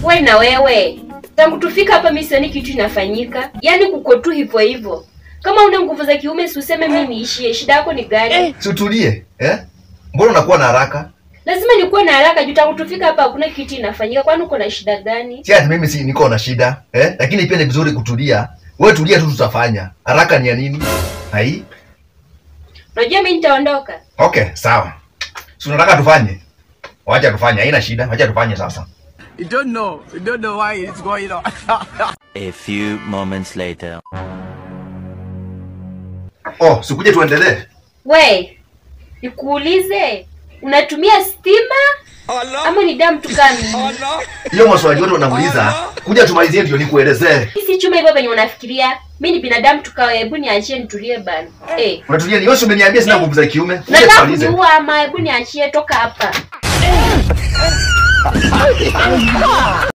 Wewe na wewe. Tangu tufika hapa mimi sioni kitu inafanyika. Yaani kuko tu hivyo hivyo. Kama una nguvu za kiume si useme mimi niishie. Shida yako ni gani? Si utulie, eh? Mbona unakuwa na haraka? Lazima nikuwe na haraka juu tangu tufika hapa hakuna kitu inafanyika. Kwani uko na shida gani? Si ati mimi si niko na shida, eh? Lakini pia ni vizuri kutulia. Wewe tulia tu, tutafanya. Haraka ni ya nini? Hai? Unajua mimi nitaondoka. Okay, sawa. Si unataka tufanye? Wacha tufanye, haina shida. Wacha tufanye sasa. You don't know. You don't know why it's going on. A few moments later. Oh, sikuje tuendelee. We, nikuulize, unatumia stima ama ni damu tu kama mimi? Hiyo maswali yote unauliza, kuja tumalizie ndio nikuelezee. Si chuma hivyo venye unafikiria. Mimi ni binadamu tu kawa, hebu niachie nitulie bana. Eh. Unatulia ni wewe umeniambia sina nguvu za kiume. Kuja Nataka tumalize. kuniua ama hebu niachie, toka hapa.